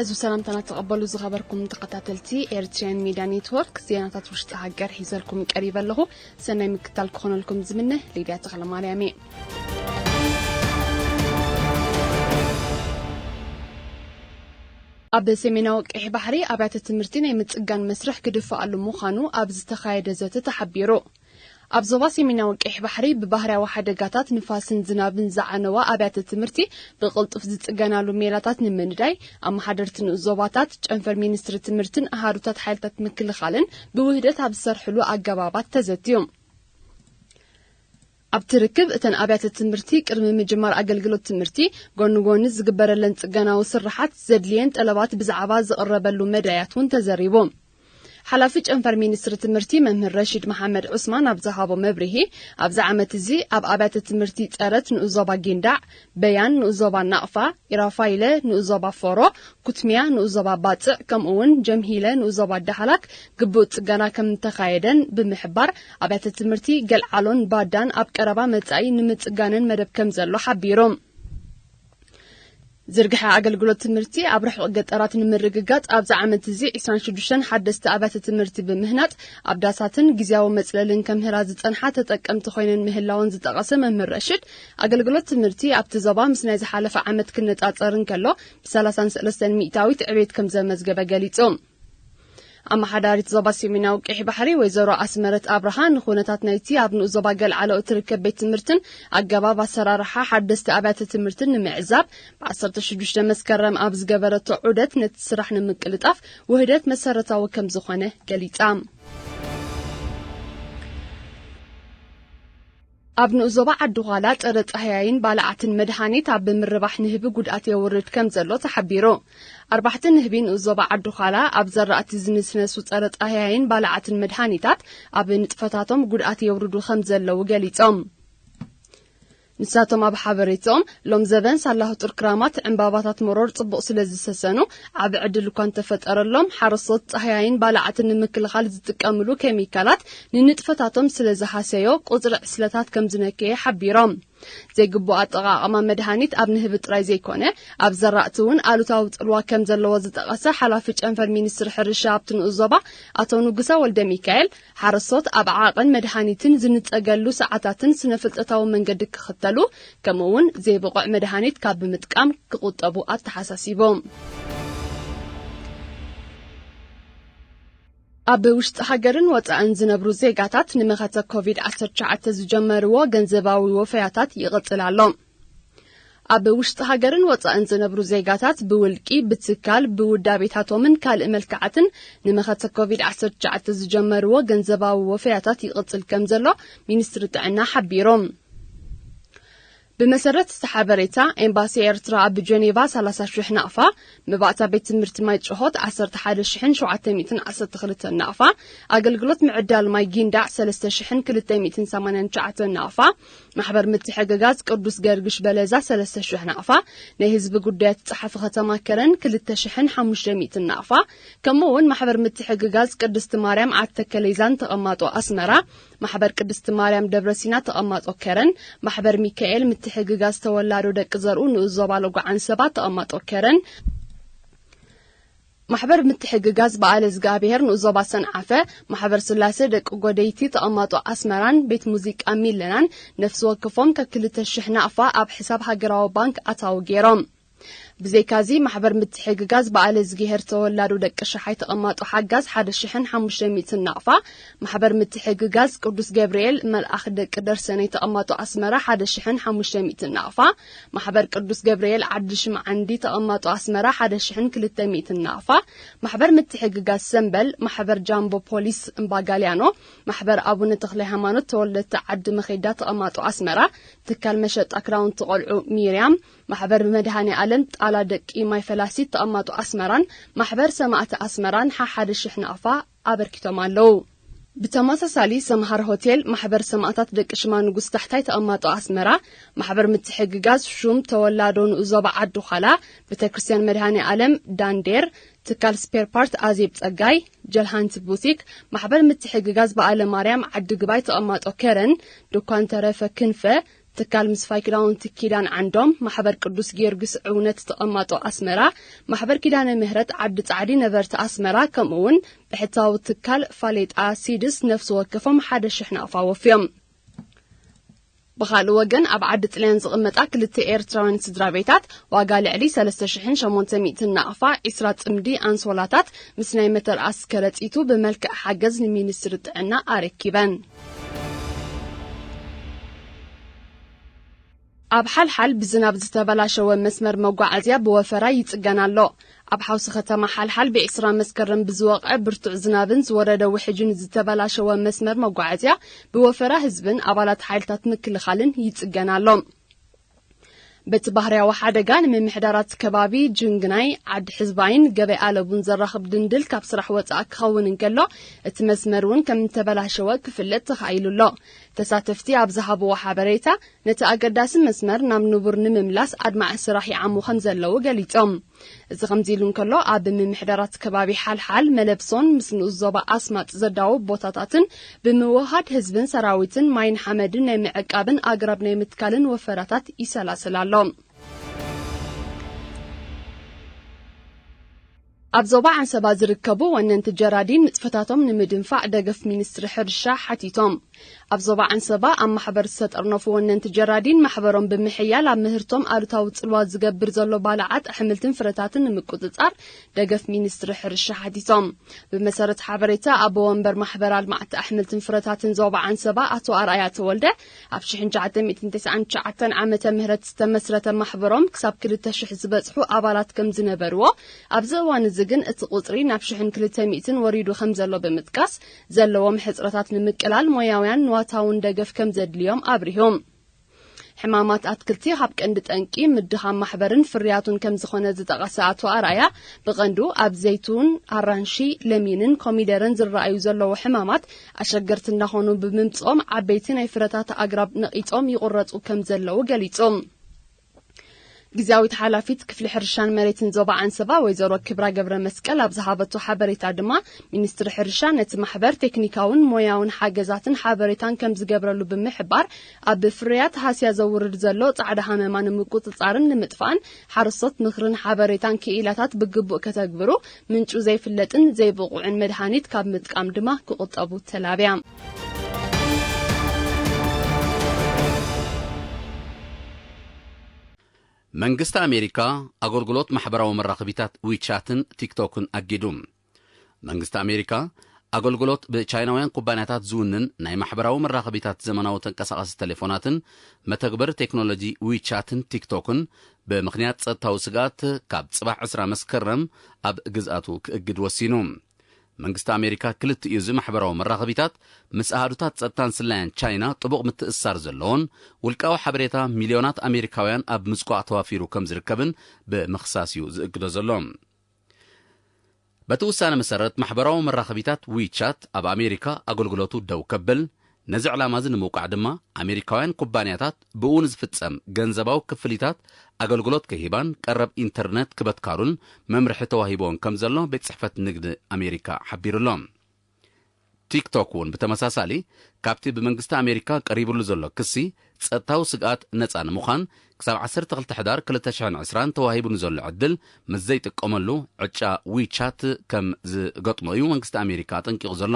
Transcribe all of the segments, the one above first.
እዚ ሰላምታና ተቐበሉ ዝኸበርኩም ተኸታተልቲ ኤርትራን ሚድያ ኔትወርክ፣ ዜናታት ውሽጢ ሃገር ሒዘልኩም ቀሪበ ኣለኹ። ሰናይ ምክታል ክኾነልኩም ዝምነ ሊድያ ተኽለ ማርያም እየ። ኣብ ሰሜናዊ ቀይሕ ባሕሪ ኣብያተ ትምህርቲ ናይ ምጽጋን መስርሕ ክድፋኣሉ ምዃኑ ኣብ ዝተኻየደ ዘተ ተሓቢሩ። ኣብ ዞባ ሰሜናዊ ቀይሕ ባሕሪ ብባህርያዊ ሓደጋታት ንፋስን ዝናብን ዝዓነዋ ኣብያተ ትምህርቲ ብቕልጡፍ ዝጽገናሉ ሜላታት ንምንዳይ፣ ኣመሓደርቲ ንኡስ ዞባታት፣ ጨንፈር ሚኒስትሪ ትምህርትን ኣሃዱታት ሓይልታት ምክልኻልን ብውህደት ኣብ ዝሰርሕሉ ኣገባባት ተዘትዩ። ኣብቲ ርክብ፣ እተን ኣብያተ ትምህርቲ ቅድሚ ምጅማር ኣገልግሎት ትምህርቲ፣ ጎኒ ጎኒ ዝግበረለን ጽገናዊ ስርሓት ዘድልየን ጠለባት ብዛዕባ ዝቕረበሉ መዳያት እውን ተዘሪቡ። ሓላፊ ጨንፈር ሚኒስትሪ ትምህርቲ መምህር ረሺድ መሓመድ ዑስማን ኣብ ዝሃቦ መብርሂ፣ ኣብዚ ዓመት እዚ ኣብ ኣብያተ ትምህርቲ ጸረት ንኡስ ዞባ ጊንዳዕ፣ በያን ንኡስ ዞባ ናቕፋ፣ ኢራፋይለ ንኡስ ዞባ ፎሮ፣ ኩትሚያ ንኡስ ዞባ ባጽዕ፣ ከምኡ እውን ጀምሂለ ንኡስ ዞባ ዳህላክ ግቡእ ጽገና ከም እተኻየደን ብምሕባር፣ ኣብያተ ትምህርቲ ገልዓሎን ባዳን ኣብ ቀረባ መጻኢ ንምጽጋነን መደብ ከም ዘሎ ሓቢሩ። ዝርግሐ ኣገልግሎት ትምህርቲ ኣብ ርሑቕ ገጠራት ንምርግጋጽ፣ ኣብዚ ዓመት እዚ ዕስራን ሽዱሽተን ሓደስቲ ኣብያተ ትምህርቲ ብምህናጽ፣ ኣብ ዳሳትን ግዝያዊ መጽለልን ከምህራ ዝጸንሓ ተጠቀምቲ ኮይነን ምህላወን ዝጠቐሰ መምህር ረሽድ፣ ኣገልግሎት ትምህርቲ ኣብቲ ዞባ ምስ ናይ ዝሓለፈ ዓመት ክነጻጸር እንከሎ፣ ብሰላሳን ሰለስተን ሚእታዊት ዕቤት ከም ዘመዝገበ ገሊጹ። ኣመሓዳሪት ዞባ ሰሜናዊ ቀይሕ ባሕሪ ወይዘሮ ኣስመረት ኣብርሃ፣ ንኹነታት ናይቲ ኣብ ንኡስ ዞባ ገልዓሎ እትርከብ ቤት ትምህርትን ኣገባብ ኣሰራርሓ ሓደስቲ ኣብያተ ትምህርትን ንምዕዛብ፣ ብዓሰርተ ሽዱሽተ መስከረም ኣብ ዝገበረቶ ዑደት፣ ነቲ ስራሕ ንምቅልጣፍ ውህደት መሰረታዊ ከም ዝኾነ ገሊጻ። ኣብ ንኡስ ዞባ ዓዲ ዃላ ጸረ ጻህያይን ባልዓትን መድሃኒት ኣብ ብምርባሕ ንህቢ ጉድኣት የውርድ ከም ዘሎ ተሓቢሩ። ኣርባሕቲ ንህቢ ንኡስ ዞባ ዓዲ ዃላ ኣብ ዘራእቲ ዝንስነሱ ጸረ ጻህያይን ባልዓትን መድሃኒታት ኣብ ንጥፈታቶም ጉድኣት የውርዱ ከም ዘለዉ ገሊጾም። ንሳቶም ኣብ ሓበሬትኦም፣ ሎም ዘበን ሳላ ህጡር ክራማት ዕምባባታት መሮር ጽቡቕ ስለ ዝሰሰኑ፣ ዓቢ ዕድል እኳ እንተፈጠረሎም፣ ሓረስቶት ጻህያይን ባልዓትን ንምክልኻል ዝጥቀምሉ ኬሚካላት ንንጥፈታቶም ስለ ዝሃሰዮ፣ ቁጽሪ ዕስለታት ከም ዝነከየ ሓቢሮም። ዘይግቡእ ኣጠቓቕማ መድሃኒት ኣብ ንህቢ ጥራይ ዘይኮነ፣ ኣብ ዘራእቲ እውን ኣሉታዊ ጽልዋ ከም ዘለዎ ዝጠቐሰ ሓላፊ ጨንፈር ሚኒስትሪ ሕርሻ ኣብቲ ንኡስ ዞባ ኣቶ ንጉሰ ወልደ ሚካኤል፣ ሓረስቶት ኣብ ዓቐን መድሃኒትን ዝንጸገሉ ሰዓታትን ስነ-ፍልጠታዊ መንገዲ ክኽተሉ፣ ከምኡ እውን ዘይብቑዕ መድሃኒት ካብ ብምጥቃም ክቑጠቡ ኣተሓሳሲቦም። ኣብ ውሽጢ ሃገርን ወጻእን ዝነብሩ ዜጋታት ንመኸተ ኮቪድ ዓሰርተ ትሽዓተ ዝጀመርዎ ገንዘባዊ ወፈያታት ይቕጽል ኣሎ። ኣብ ውሽጢ ሃገርን ወጻእን ዝነብሩ ዜጋታት ብውልቂ፣ ብትካል፣ ብውዳቤታቶምን ካልእ መልክዓትን ንመኸተ ኮቪድ ዓሰርተ ትሽዓተ ዝጀመርዎ ገንዘባዊ ወፈያታት ይቕጽል ከም ዘሎ ሚኒስትሪ ጥዕና ሓቢሮም። ብመሰረት እቲ ሓበሬታ፣ ኤምባሲ ኤርትራ ኣብ ጀኔቫ ሰላሳ ሽሕ ናቕፋ፣ መባእታ ቤት ትምህርቲ ማይ ጭሆት ዓሰርተ ሓደ ሽሕን ሸውዓተ ሚእትን ዓሰርተ ክልተን ናቕፋ፣ ኣገልግሎት ምዕዳል ማይ ጊንዳዕ ሰለስተ ሽሕን ክልተ ሚእትን ሰማንያን ትሽዓተን ናቕፋ፣ ማሕበር ምትሕግጋዝ ቅዱስ ገርግሽ በለዛ ሰለስተ ሽሕ ናቕፋ፣ ናይ ህዝቢ ጉዳያት ጸሓፊ ከተማ ከረን ክልተ ሽሕን ሓሙሽተ ሚእትን ናቕፋ፣ ከምኡ እውን ማሕበር ምትሕግጋዝ ቅድስቲ ማርያም ዓድ ተከሌዛን ተቐማጦ ኣስመራ፣ ማሕበር ቅድስቲ ማርያም ደብረ ሲና ተቐማጦ ከረን፣ ማሕበር ሚካኤል ምትሕግጋዝ ተወላዶ ደቂ ዘርኡ ንኡስ ዞባ ሎጎ ዓንሰባ ተቐማጦ ከረን፣ ማሕበር ምትሕግጋዝ በዓለ እግዚኣብሔር ንኡስ ዞባ ሰንዓፈ፣ ማሕበር ስላሴ ደቂ ጎደይቲ ተቐማጦ ኣስመራን ቤት ሙዚቃ ሚለናን ነፍሲ ወከፎም ከክልተ ሽሕ ናቕፋ ኣብ ሕሳብ ሃገራዊ ባንክ ኣታዊ ገይሮም። ብዘይካዚ፣ ማሕበር ምትሕግጋዝ በዓለ ዝግሄር ተወላዶ ደቂ ሸሓይ ተቐማጦ ሓጋዝ ሓደ ሽሕን ሓሙሽተ ሚእትን ናቕፋ፣ ማሕበር ምትሕግጋዝ ቅዱስ ገብርኤል መልኣኽ ደቂ ደርሰነይ ተቐማጦ ኣስመራ ሓደ ሽሕን ሓሙሽተ ሚእትን ናቕፋ፣ ማሕበር ቅዱስ ገብርኤል ዓዲ ሽምዓንዲ ተቐማጦ ኣስመራ ሓደ ሽሕን ክልተ ሚእትን ናቕፋ፣ ማሕበር ምትሕግጋዝ ሰምበል፣ ማሕበር ጃምቦ ፖሊስ እምባጋልያኖ፣ ማሕበር ኣቡነ ተኽለ ሃይማኖት ተወለድቲ ዓዲ መኼዳ ተቐማጦ ኣስመራ፣ ትካል መሸጣ ክዳውንቲ ቆልዑ ሚርያም፣ ማሕበር መድሃኔ ኣለም ጣላ ደቂ ማይ ፈላሲት ተቐማጦ ኣስመራን ማሕበር ሰማእቲ ኣስመራን ሓሓደ ሽሕ ናቕፋ ኣበርኪቶም ኣለዉ። ብተመሳሳሊ ሰምሃር ሆቴል፣ ማሕበር ሰማእታት ደቂ ሽማ ንጉስ ታሕታይ ተቐማጦ ኣስመራ፣ ማሕበር ምትሕግጋዝ ሹም ተወላዶ ንኡስ ዞባ ዓዲ ዃላ፣ ቤተክርስትያን መድሃኔ ኣለም ዳንዴር፣ ትካል ስፔር ፓርት ኣዜብ ጸጋይ፣ ጀልሃንት ቡቲክ፣ ማሕበር ምትሕግጋዝ በዓለ ማርያም ዓዲ ግባይ ተቐማጦ ከረን፣ ድኳን ተረፈ ክንፈ፣ ትካል ምስፋይ ክዳውንቲ ኪዳን ዓንዶም፣ ማሕበር ቅዱስ ጊዮርጊስ ዕውነት ተቐማጦ ኣስመራ፣ ማሕበር ኪዳነ ምህረት ዓዲ ጻዕዲ ነበርቲ ኣስመራ፣ ከምኡ እውን ብሕታዊ ትካል ፋሌጣ ሲድስ ነፍሲ ወከፎም ሓደ ሽሕ ናቕፋ ወፍዮም። ብኻልእ ወገን፣ ኣብ ዓዲ ጥልያን ዝቕመጣ ክልተ ኤርትራውያን ስድራ ቤታት ዋጋ ልዕሊ ሰለስተ ሽሕን ሸሞንተ ሚእትን ናቕፋ፣ ዒስራ ጽምዲ ኣንሶላታት ምስ ናይ መተርኣስ ከረጺቱ ብመልክዕ ሓገዝ ንሚኒስትሪ ጥዕና ኣረኪበን። ኣብ ሓልሓል ብዝናብ ዝተበላሸወ መስመር መጓዓዝያ ብወፈራ ይጽገን ኣሎ። ኣብ ሓውሲ ከተማ ሓልሓል ብ20 መስከረም ብዝወቕዐ ብርቱዕ ዝናብን ዝወረደ ውሕጅን ዝተበላሸወ መስመር መጓዓዝያ ብወፈራ ህዝብን ኣባላት ሓይልታት ምክልኻልን ይጽገን ኣሎ። በቲ ባህርያዊ ሓደጋ ንምምሕዳራት ከባቢ ጅንግናይ፣ ዓዲ ሕዝባይን ገበይ ኣለቡን ዘራኽብ ድንድል ካብ ስራሕ ወጻእ ክኸውን እንከሎ፣ እቲ መስመር እውን ከም እተበላሸወ ክፍለጥ ተኻኢሉ ኣሎ። ተሳተፍቲ ኣብ ዝሃብዎ ሓበሬታ፣ ነቲ ኣገዳሲ መስመር ናብ ንቡር ንምምላስ ኣድማዒ ስራሕ ይዓሙ ከም ዘለዉ ገሊጾም። እዚ ከምዚ ኢሉ እንከሎ፣ ኣብ ምምሕዳራት ከባቢ ሓልሓል፣ መለብሶን ምስ ንኡስ ዞባ ኣስማጥ ዘዳውብ ቦታታትን ብምውሃድ ህዝብን ሰራዊትን ማይን ሓመድን ናይ ምዕቃብን ኣግራብ ናይ ምትካልን ወፈራታት ይሰላስል ኣሎ። ኣብ ዞባ ዓንሰባ ዝርከቡ ወነንቲ ጀራዲን ንጥፈታቶም ንምድንፋዕ ደገፍ ሚኒስትሪ ሕርሻ ሓቲቶም። ኣብ ዞባ ዓንሰባ ኣብ ማሕበር ዝተጠርነፉ ወነንቲ ጀራዲን ማሕበሮም ብምሕያል ኣብ ምህርቶም ኣሉታዊ ጽልዋ ዝገብር ዘሎ ባልዓት ኣሕምልትን ፍረታትን ንምቁጽጻር ደገፍ ሚኒስትሪ ሕርሻ ሓቲቶም። ብመሰረት ሓበሬታ ኣቦ ወንበር ማሕበር ኣልማዕቲ ኣሕምልትን ፍረታትን ዞባ ዓንሰባ ኣቶ ኣርኣያ ተወልደ፣ ኣብ ሽሕን ትሽዓተ ሚእትን ተስዓን ትሽዓተን ዓመተ ምህረት ዝተመስረተ ማሕበሮም ክሳብ ክልተ ሽሕ ዝበጽሑ ኣባላት ከም ዝነበርዎ፣ ኣብዚ እዋን እዚ ግን እቲ ቁጽሪ ናብ ሽሕን ክልተ ሚእትን ወሪዱ ከም ዘሎ ብምጥቃስ፣ ዘለዎም ሕጽረታት ንምቅላል ሞያውያን ንዋታውን ደገፍ ከም ዘድልዮም ኣብሪሁ። ሕማማት ኣትክልቲ ካብ ቀንዲ ጠንቂ ምድኻም ማሕበርን ፍርያቱን ከም ዝኾነ ዝጠቐሰ ኣቶ ኣርኣያ፣ ብቐንዱ ኣብ ዘይቱን፣ ኣራንሺ፣ ለሚንን ኮሚደረን ዝረኣዩ ዘለዉ ሕማማት ኣሸገርቲ እንዳኾኑ ብምምጽኦም፣ ዓበይቲ ናይ ፍረታት ኣግራብ ነቒጾም ይቑረጹ ከም ዘለዉ ገሊጹ። ግዝያዊት ሓላፊት ክፍሊ ሕርሻን መሬትን ዞባ ዓንሰባ ወይዘሮ ክብራ ገብረ መስቀል ኣብ ዝሃበቶ ሓበሬታ ድማ፣ ሚኒስትሪ ሕርሻ ነቲ ማሕበር ቴክኒካውን ሞያውን ሓገዛትን ሓበሬታን ከም ዝገብረሉ ብምሕባር፣ ኣብ ፍርያት ሃስያ ዘውርድ ዘሎ ጻዕዳ ሃመማ ንምቁጽጻርን ንምጥፋእን፣ ሓረስቶት ምኽርን ሓበሬታን ክኢላታት ብግቡእ ከተግብሩ፣ ምንጩ ዘይፍለጥን ዘይብቑዕን መድሃኒት ካብ ምጥቃም ድማ ክቑጠቡ ተላብያ። መንግስቲ ኣሜሪካ ኣገልግሎት ማሕበራዊ መራኸቢታት ዊቻትን ቲክቶክን ኣጊዱ። መንግስቲ ኣሜሪካ ኣገልግሎት ብቻይናውያን ኩባንያታት ዝውንን ናይ ማሕበራዊ መራኸቢታት ዘመናዊ ተንቀሳቓሲ ቴሌፎናትን መተግበሪ ቴክኖሎጂ ዊቻትን ቲክቶክን ብምኽንያት ጸጥታዊ ስግኣት ካብ ጽባሕ ዕስራ መስከረም ኣብ ግዝኣቱ ክእግድ ወሲኑ። መንግስቲ ኣሜሪካ ክልቲኡ እዚ ማሕበራዊ መራኸቢታት ምስ ኣሃዱታት ጸጥታን ስለያን ቻይና ጥቡቕ ምትእስሳር ዘለዎን ውልቃዊ ሓበሬታ ሚልዮናት ኣሜሪካውያን ኣብ ምጽቋዕ ተዋፊሩ ከም ዝርከብን ብምኽሳስ እዩ ዝእግዶ ዘሎ። በቲ ውሳነ መሰረት ማሕበራዊ መራኸቢታት ዊቻት ኣብ ኣሜሪካ ኣገልግሎቱ ደው ከብል፣ ነዚ ዕላማ እዚ ንምውቃዕ ድማ ኣሜሪካውያን ኩባንያታት ብኡ ንዝፍጸም ገንዘባዊ ክፍሊታት ኣገልግሎት ክሂባን ቀረብ ኢንተርነት ክበትካሩን መምርሒ ተዋሂቦን ከም ዘሎ ቤት ጽሕፈት ንግዲ ኣሜሪካ ሓቢሩ ኣሎ። ቲክቶክ እውን ብተመሳሳሊ ካብቲ ብመንግስቲ ኣሜሪካ ቀሪቡሉ ዘሎ ክሲ ጸጥታዊ ስግኣት ነጻ ንምዃን ክሳብ ዓሰርተ ክልተ ሕዳር ክልተ ሽሕን ዕስራን ተዋሂቡ ንዘሎ ዕድል ምስ ዘይጥቀመሉ ዕጫ ዊቻት ከም ዝገጥሞ እዩ መንግስቲ ኣሜሪካ ኣጠንቂቑ ዘሎ።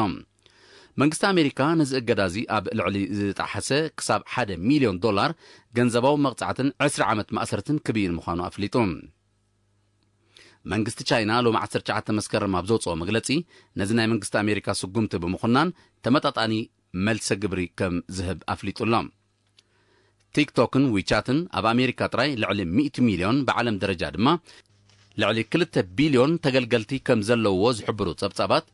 መንግስቲ ኣሜሪካ ነዚ እገዳ እዚ ኣብ ልዕሊ ዝጠሓሰ ክሳብ ሓደ ሚልዮን ዶላር ገንዘባዊ መቕጻዕትን ዕስራ ዓመት ማእሰርትን ክብይን ምዃኑ ኣፍሊጡ። መንግስቲ ቻይና ሎሚ ዓሰርተ ትሽዓተ መስከረም ኣብ ዘውፅኦ መግለፂ፣ ነዚ ናይ መንግስቲ ኣሜሪካ ስጉምቲ ብምኹናን ተመጣጣኒ መልሰ ግብሪ ከም ዝህብ ኣፍሊጡ ኣሎ። ቲክቶክን ዊቻትን ኣብ ኣሜሪካ ጥራይ ልዕሊ ሚእቲ ሚልዮን፣ ብዓለም ደረጃ ድማ ልዕሊ ክልተ ቢልዮን ተገልገልቲ ከም ዘለውዎ ዝሕብሩ ጸብጻባት፣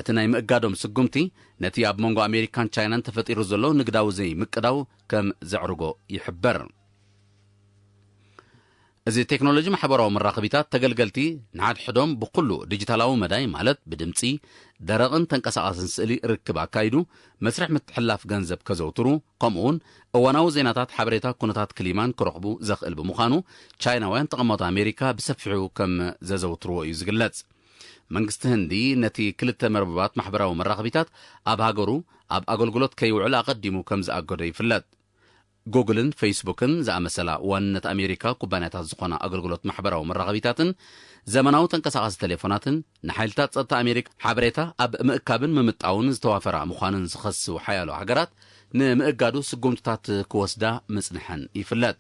እቲ ናይ ምእጋዶም ስጉምቲ ነቲ ኣብ መንጎ ኣሜሪካን ቻይናን ተፈጢሩ ዘሎ ንግዳዊ ዘይምቅዳው ከም ዘዕርጎ ይሕበር። እዚ ቴክኖሎጂ ማሕበራዊ መራኸቢታት ተገልገልቲ ንሓድሕዶም ብኹሉ ዲጂታላዊ መዳይ፣ ማለት ብድምጺ፣ ደረቕን ተንቀሳቓስን ስእሊ ርክብ ኣካይዱ መስርሕ ምትሕልላፍ ገንዘብ ከዘውትሩ፣ ከምኡውን እዋናዊ ዜናታት፣ ሓበሬታ፣ ኩነታት ክሊማን ክረኽቡ ዘኽእል ብምዃኑ፣ ቻይናውያን ተቐማጦ ኣሜሪካ ብሰፊሑ ከም ዘዘውትርዎ እዩ ዝግለጽ። መንግስቲ ህንዲ ነቲ ክልተ መርበባት ማሕበራዊ መራኸቢታት ኣብ ሃገሩ ኣብ ኣገልግሎት ከይውዕል ኣቐዲሙ ከም ዝኣገዶ ይፍለጥ። ጉግልን ፌስቡክን ዝኣመሰላ ዋንነት ኣሜሪካ ኩባንያታት ዝኾና ኣገልግሎት ማሕበራዊ መራኸቢታትን ዘመናዊ ተንቀሳቓሲ ቴሌፎናትን ንሓይልታት ጸጥታ ኣሜሪካ ሓበሬታ ኣብ ምእካብን ምምጣውን ዝተዋፈራ ምዃንን ዝኸስው ሓያሎ ሃገራት ንምእጋዱ ስጉምትታት ክወስዳ ምጽንሐን ይፍለጥ።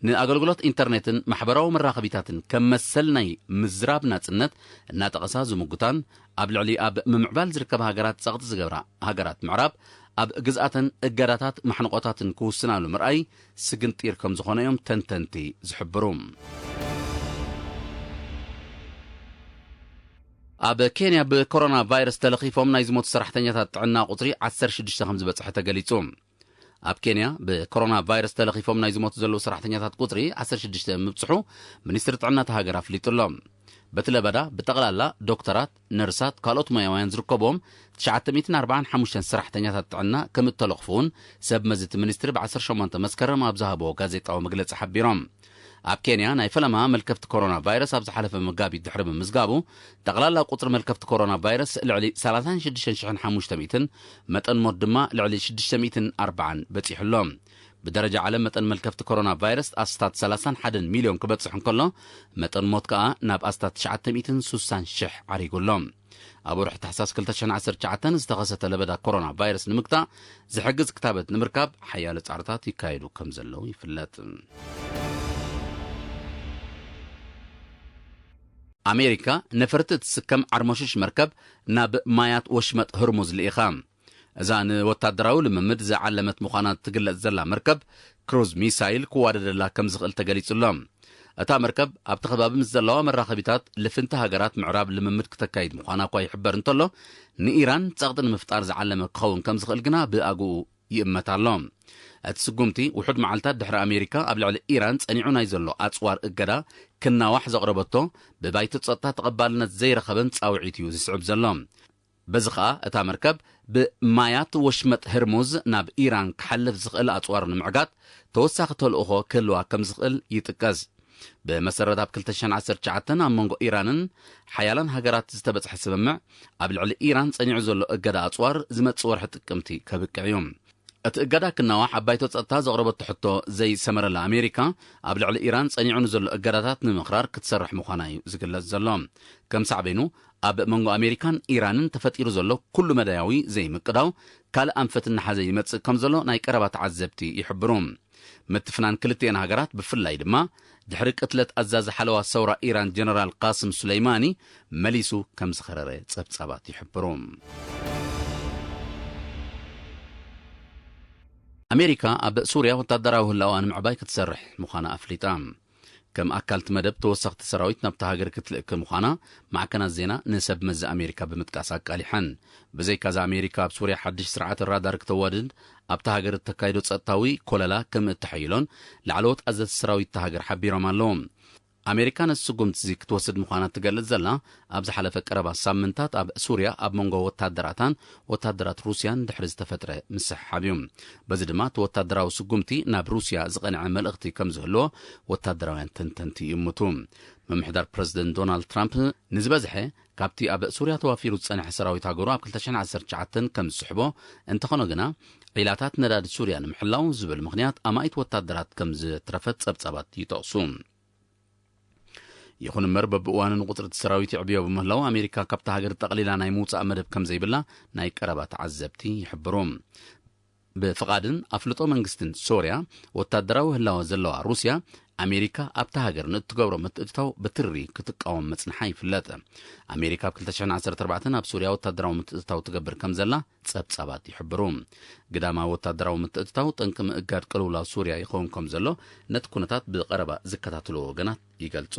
ንኣገልግሎት ኢንተርኔትን ማሕበራዊ መራኸቢታትን ከም መሰል ናይ ምዝራብ ናጽነት እናጠቐሳ ዝምጉታን ኣብ ልዕሊ ኣብ ምምዕባል ዝርከባ ሃገራት ጸቕጢ ዝገብራ ሃገራት ምዕራብ ኣብ ግዝኣተን እገዳታት ማሕንቆታትን ክውስናሉ ምርኣይ ስግንጢር ከም ዝኾነ እዮም ተንተንቲ ዝሕብሩ። ኣብ ኬንያ ብኮሮና ቫይረስ ተለኺፎም ናይ ዝሞቱ ሰራሕተኛታት ጥዕና ቁፅሪ ዓሰርተ ሽዱሽተ ከም ዝበፅሐ ተገሊፁ። ኣብ ኬንያ ብኮሮና ቫይረስ ተለኺፎም ናይ ዝሞቱ ዘለዉ ሰራሕተኛታት ቁፅሪ ዓሰርተ ሽዱሽተ ምብፅሑ ሚኒስትሪ ጥዕና እታ ሃገር ኣፍሊጡ ኣሎ። በቲ ለበዳ ብጠቕላላ ዶክተራት፣ ነርሳት፣ ካልኦት ሞያውያን ዝርከብዎም ትሽዓተ ሚእትን ኣርባዓን ሓሙሽተን ሰራሕተኛታት ጥዕና ከም እተለኽፉ እውን ሰብ መዚ እቲ ሚኒስትሪ ብዓሰርተ ሸሞንተ መስከረም ኣብ ዝሃብዎ ጋዜጣዊ መግለጺ ሓቢሮም። ኣብ ኬንያ ናይ ፈለማ መልከፍቲ ኮሮና ቫይረስ ኣብ ዝሓለፈ መጋቢት ድሕሪ ምምዝጋቡ፣ ጠቕላላ ቁጽሪ መልከፍቲ ኮሮና ቫይረስ ልዕሊ ሰላሳን ሽዱሽተን ሽሕን ሓሙሽተ ሚእትን፣ መጠን ሞት ድማ ልዕሊ ሽዱሽተ ሚእትን ኣርባዓን በጺሑ ኣሎ። ብደረጃ ዓለም መጠን መልከፍቲ ኮሮና ቫይረስ ኣስታት ሰላሳን ሓደን ሚልዮን ክበጽሕ እንከሎ፣ መጠን ሞት ከኣ ናብ ኣስታት ትሽዓተ ሚእትን ስሳን ሽሕ ዓሪጉ ኣሎ። ኣብ ወርሒ ታሕሳስ ክልተ ሽሕን ዓሰርተ ትሽዓተን ዝተኸሰተ ለበዳ ኮሮና ቫይረስ ንምግታእ ዝሕግዝ ክታበት ንምርካብ ሓያሎ ጻዕርታት ይካየዱ ከም ዘለዉ ይፍለጥ። ኣሜሪካ ነፈርቲ እትስከም ዓርሞሽሽ መርከብ ናብ ማያት ወሽመጥ ህርሙዝ ልኢኻ። እዛ ንወታደራዊ ልምምድ ዝዓለመት ምዃና ትግለጽ ዘላ መርከብ፣ ክሩዝ ሚሳይል ክዋደደላ ከም ዝኽእል ተገሊጹ ኣሎ። እታ መርከብ ኣብቲ ከባቢ ምስ ዘለዋ መራኸቢታት ልፍንቲ ሃገራት ምዕራብ ልምምድ ክተካይድ ምዃና እኳ ይሕበር እንተሎ፣ ንኢራን ጸቕጢ ንምፍጣር ዝዓለመ ክኸውን ከም ዝኽእል ግና ብኣግኡ ይእመት ኣሎ። እቲ ስጉምቲ ውሑድ መዓልታት ድሕሪ ኣሜሪካ ኣብ ልዕሊ ኢራን ጸኒዑ ናይ ዘሎ ኣጽዋር እገዳ ክናዋሕ ዘቕረበቶ፣ ብባይቶ ጸጥታ ተቐባልነት ዘይረኸበን ጻውዒት እዩ ዝስዕብ ዘሎ። በዚ ኸኣ እታ መርከብ ብማያት ወሽመጥ ህርሙዝ ናብ ኢራን ክሓልፍ ዝኽእል ኣጽዋር ንምዕጋት ተወሳኺ ተልእኾ ክህልዋ ከም ዝኽእል ይጥቀስ። ብመሰረት ኣብ ክልተ ሽሕን ዓሰርተ ትሽዓተን ኣብ መንጎ ኢራንን ሓያላን ሃገራት ዝተበጽሐ ስምምዕ፣ ኣብ ልዕሊ ኢራን ጸኒዑ ዘሎ እገዳ ኣጽዋር ዝመጽእ ወርሒ ጥቅምቲ ከብቅዕ እዩ። እቲ እገዳ ክናዋሕ ኣብ ባይቶ ጸጥታ ዘቕረበቶ ሕቶ ዘይሰመረላ ኣሜሪካ፣ ኣብ ልዕሊ ኢራን ጸኒዑ ንዘሎ እገዳታት ንምኽራር ክትሰርሕ ምዃና እዩ ዝግለጽ ዘሎ። ከም ሳዕቤኑ፣ ኣብ መንጎ ኣሜሪካን ኢራንን ተፈጢሩ ዘሎ ኩሉ መዳያዊ ዘይምቅዳው ካልእ ኣንፈት እናሓዘ ይመጽእ ከም ዘሎ ናይ ቀረባ ተዓዘብቲ ይሕብሩ። ምትፍናን ክልቲኤን ሃገራት፣ ብፍላይ ድማ ድሕሪ ቅትለት ኣዛዚ ሓለዋ ሰውራ ኢራን ጀነራል ቃስም ሱለይማኒ፣ መሊሱ ከም ዝኸረረ ጸብጻባት ይሕብሩ። ኣሜሪካ ኣብ ሱርያ ወታደራዊ ህላዋ ንምዕባይ ክትሰርሕ ምዃና ኣፍሊጣ። ከም ኣካል እቲ መደብ፣ ተወሰኽቲ ሰራዊት ናብታ ሃገር ክትልእክ ምዃና ማዕከናት ዜና ንሰብ መዚ ኣሜሪካ ብምጥቃስ ኣቃሊሐን። ብዘይካዚ፣ ኣሜሪካ ኣብ ሱርያ ሓድሽ ስርዓት ራዳር ክተዋድድ፣ ኣብታ ሃገር እተካይዶ ጸጥታዊ ኮለላ ከም እተሐይሎን ላዕለዎት ኣዘዝቲ ሰራዊት እታ ሃገር ሓቢሮም ኣለዉ። ኣሜሪካ ነዚ ስጉምቲ እዚ ክትወስድ ምዃና ትገልጽ ዘላ፣ ኣብ ዝሓለፈ ቀረባ ሳምንታት ኣብ ሱርያ ኣብ መንጎ ወታደራታን ወታደራት ሩስያን ድሕሪ ዝተፈጥረ ምስሕሓብ እዩ። በዚ ድማ እቲ ወታደራዊ ስጉምቲ ናብ ሩስያ ዝቐንዐ መልእኽቲ ከም ዝህልዎ ወታደራውያን ተንተንቲ ይእምቱ። ምምሕዳር ፕረዚደንት ዶናልድ ትራምፕ፣ ንዝበዝሐ ካብቲ ኣብ ሱርያ ተዋፊሩ ዝጸንሐ ሰራዊት ሃገሩ ኣብ ክልተ ሽሕን ዓሰርተ ትሽዓተን ከም ዝስሕቦ፣ እንተኾነ ግና ዒላታት ነዳዲ ሱርያ ንምሕላው ዝብል ምኽንያት ኣማኢት ወታደራት ከም ዘትረፈት ጸብጻባት ይጠቕሱ። ይኹን እምበር፣ በብእዋኑ ንቁጽሪ እቲ ሰራዊት ይዕብዮ ብምህላው፣ ኣሜሪካ ካብታ ሃገር ጠቕሊላ ናይ ምውጻእ መደብ ከም ዘይብላ ናይ ቀረባ ተዓዘብቲ ይሕብሩ። ብፍቓድን ኣፍልጦ መንግስትን ሶርያ ወታደራዊ ህላወ ዘለዋ ሩስያ፣ ኣሜሪካ ኣብታ ሃገር ንእትገብሮ ምትእትታው ብትሪ ክትቃወም ምጽንሓ ይፍለጥ። ኣሜሪካ ኣብ ክልተ ሽሕን ዓሰርተ ኣርባዕተን ኣብ ሶርያ ወታደራዊ ምትእትታው ትገብር ከም ዘላ ጸብጻባት ይሕብሩ። ግዳማዊ ወታደራዊ ምትእትታው ጠንቂ ምእጋድ ቅልውላው ሱርያ ይኸውን ከም ዘሎ ነቲ ኩነታት ብቐረባ ዝከታተሉ ወገናት ይገልጹ።